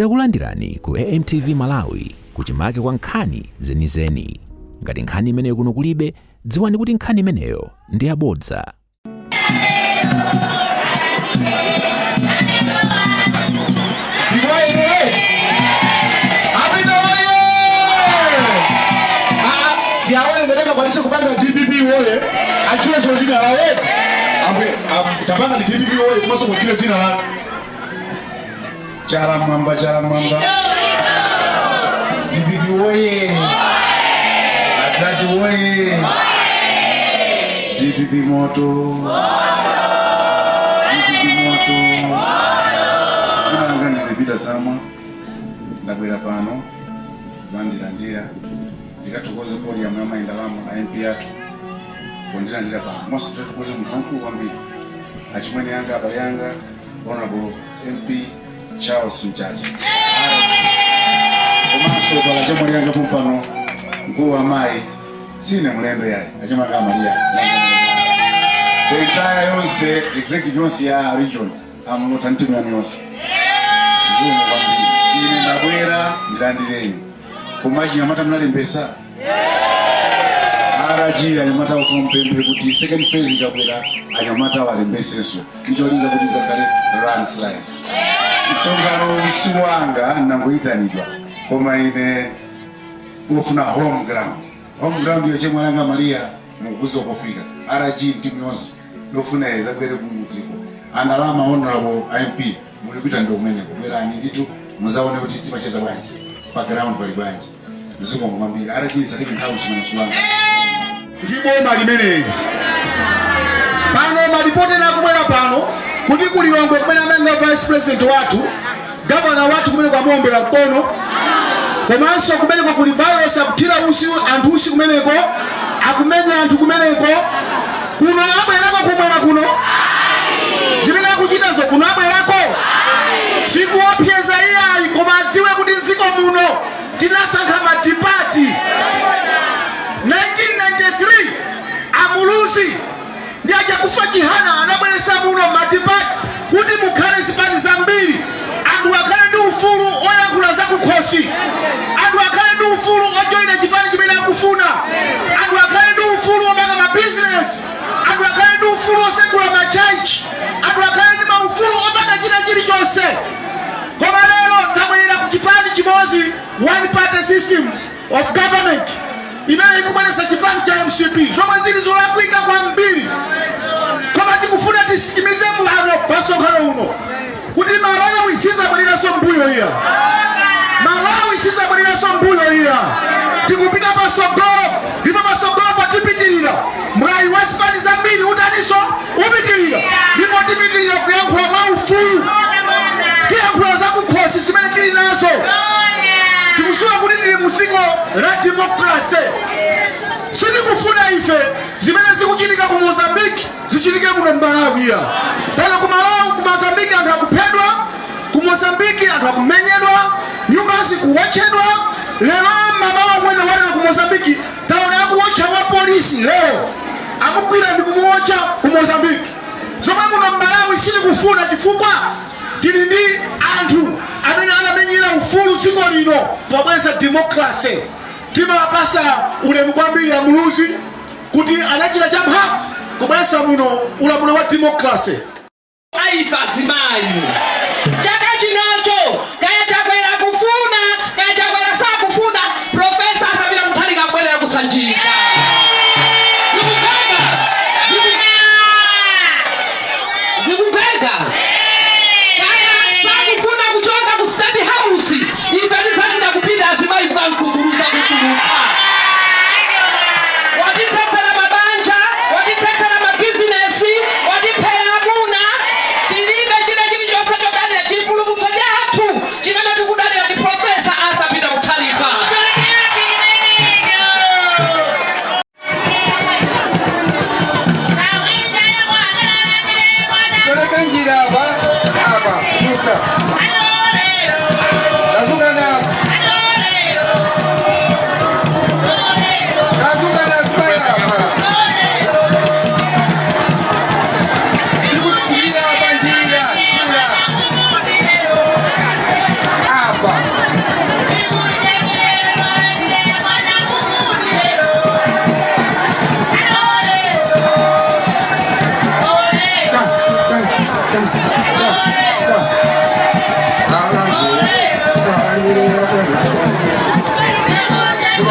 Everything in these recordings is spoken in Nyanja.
Takulandirani ku AMTV Malawi, kuchimake kwa nkhani zenizeni. Ngati nkhani imeneyo kuno kulibe, dziwani kuti nkhani imeneyo ndi yabodza. Ndikoyenere apita woye. Tiaone ngati akwanise kupanga DPP woye, atchulenso zina la wetu ambe. Tapanga ndi DPP woye, komanso mutchule zina la chala mwamba, chala mwamba. DPP woye! Atati woye! DPP moto! DPP moto! Zina langa ndine Peter Tsamwa. Ndabwera pano zandilandira, ndikathokoze podium ya mayindalama a MP athu pondilandira pano, komanso ndikathokoze munthu wamkulu kwambiri, achimwene yanga, abale yanga, Honorable MP Charles Mchacha, komanso pala chemwali yanga pompano, mkulu wa mayi, sine mlendo yayi, achemwali anga Maria, the entire yonse executive yonse ya region amulota ndi timu yanu yonse, zikomo kwambiri. Ine ndabwera ndilandireni, koma achinyamata mnalembesa RG? Anyamata ofuna mpemphe kuti second phase ikabwera, anyamata walembesenso ndicholinga kuti zakhale landslide. Msonkhano usi wanga nangoyitanidwa, koma ine pofuna home ground, home ground yochemwali anga Maria mukuza kufika RG, timu yonse yofuna izabwere kumudziko, andalama, Honorable MP, mulipita ndo kumeneko. Bwerani ndithu muzaone kuti timacheza bwanji pa ground, pali bwanji. Zikomo kwambiri RG, satiki nthawi msonkhano wanga. Ndi boma limeneli pano, malipoti ena akubwera pano kuti kulilongwe kumene amanga vice president wathu, gavana wathu, kumene kwamuombera mkono, komanso kumeneko kuli virus, akuthira usi anthu, usi kumeneko, akumenya anthu kumeneko. Kuno abwerako? Kumwera kuno zimene akuchitazo kuno abwerako? Sikuopseza iyayi, koma adziwe kuti mdziko muno tinasankha multiparty 1993. Amuluzi ndi achakufa Chihana anabweretsa muno multiparty kuti mukhale zipani zambiri, anthu akhale ndi ufulu oyankhula zakukhosi, anthu akhale ndi ufulu ojoyina chipani chimene akufuna, anthu akhale ndi ufulu opanga mabizinesi, anthu akhale ndi ufulu osegula machachi, anthu akhale ndi maufulu opanga china chilichonse. Koma lero tabwerera ku chipani chimodzi, one party system of government, imene ikubweretsa chipani cha MCP, zomwe zili zolakwika kwambiri. Koma tikufuna tisitimize pano pa msonkhano uno kuti Malawi sizabwereranso mbuyo iya, Malawi sizabwereranso mbuyo iya. Tikupita pasogolo, ndipo pasogolo patipitirira. Mwayi wa zipani zambiri utaninso upitirira, ndipo tipitirira kuyankhula mwa ufulu, tiyankhula zakukhosi zimene tili nazo. Tikudziwa kuti tili mu dziko la democracy. Sitikufuna ife zimene zikuchitika ku Mozambique zichitike kuno m'Malawi ya pano. Ku Malawi, ku Mozambique anthu akuphedwa, ku Mozambique anthu akumenyedwa, nyumba zikuwotchedwa. Lero mamawa mwene walero ku Mozambique taona akuwotcha wa polisi, lero amugwira ndi kumuwotcha ku Mozambique, zomwe muno m'Malawi sitikufuna, chifukwa tili ndi anthu amene anamenyera ufulu dziko lino pobweretsa democracy. Timawapasa ulemu kwambiri Amuluzi kuti anachita champhamvu kubweretsa muno ulamuliro wa democracy. Aife azimayi, chaka chinocho, kaya Chakwera kufuna, kaya Chakwera sakufuna, Professor Arthur Peter Mutharika abwerera kusanjika. Zikumveka? Zikumveka? Kaya sakufuna kuchoka ku State House, ife tidzachita kupita azimayi kukamguguluza kutulutsa. Watithetsera mabanja, watithetsera mabizinesi, watiphera amuna, tilibe china chilichonse chodalira.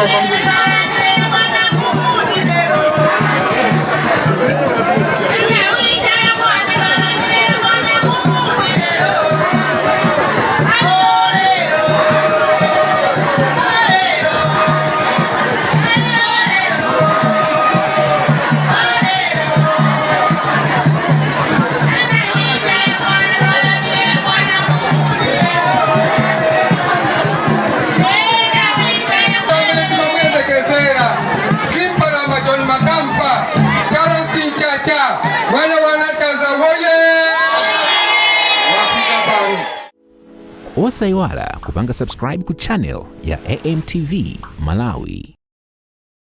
Zikomo kwambiri. Pamene timamuyembekezera Chimbalamba John Makampa Charles Nchacha, mwana wa Nachanza woye, wafika pano. Osayiwala kupanga subscribe ku channel ya AMTV Malawi.